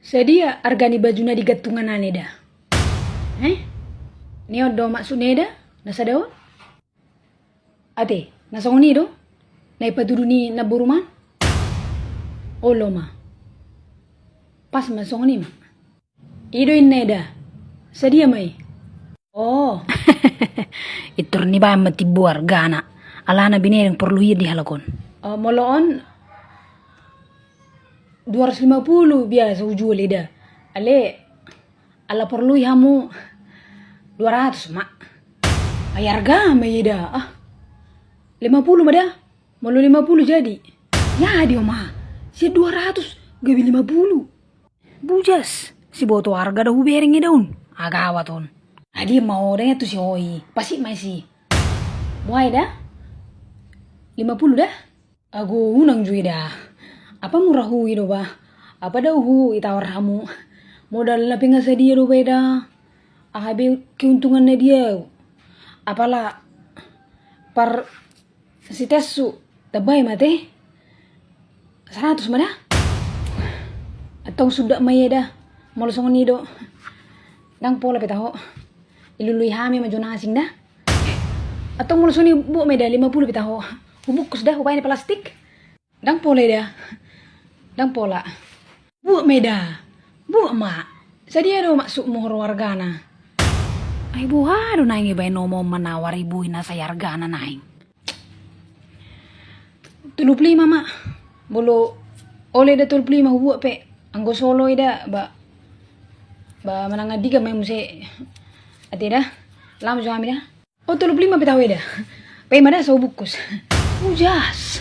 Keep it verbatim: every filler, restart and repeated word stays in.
Sadia arga ni baju na digantungan an eda? Eh? Ni on do maksudna eda na sada on? Ate, na songon i do? Na ipatudu ni na boru ma? Olo ma. Pas ma songon i ma. I do inna eda. Sadia ma i? Oh. Intor niba ma timbo argana. Alana bine dang porlu i di halak on. Oh, molo on dua ratus lima puluh biasa hujual eda. Ale, ala porlu i hamu dua ratus ma. Ai arga ma eda. Ah. Lima puluh ma da. Molo lima puluh jadi. Jadi o ma. Sian dua ratus gabe lima puluh. Bujas, siboto arga do hubereng eda on. Agawat on. Adi ma o da tu si oi. Pasi ma si. Boha eda? Lima puluh da? Ago unang jo eda. Apa mura hu i do ba? Apa da uhu itawar hamu? Modal na pe nga sadia do ba eda. Aha be keuntungan na dia? Apala par sitessu, tambai ma te. Saratus ma da. Antong suda ma i eda. Molo songon i do. Dang pola pe taho. Ilului hami ma jo na asing da. Antong molo songon i buat ma eda lima puluh pe taho. Hubungkus da, hubaen plastik. Dang pola eda. Dang pola. Buat ma eda. Buat ma. Sadia do maksudmu ro argana? Ai boha do naeng ibaen omo manawar ibui na sai argana naeng. Tolu puluh lima ma. Molo olo eda tolu puluh lima hubuat pe. Anggo so olo eda ba, ba manang andigan ma i muse. Ate da. Laho jo hami da. Oh, tolu puluh lima pe taho eda. Pe ma da so hubungkus. Ujas.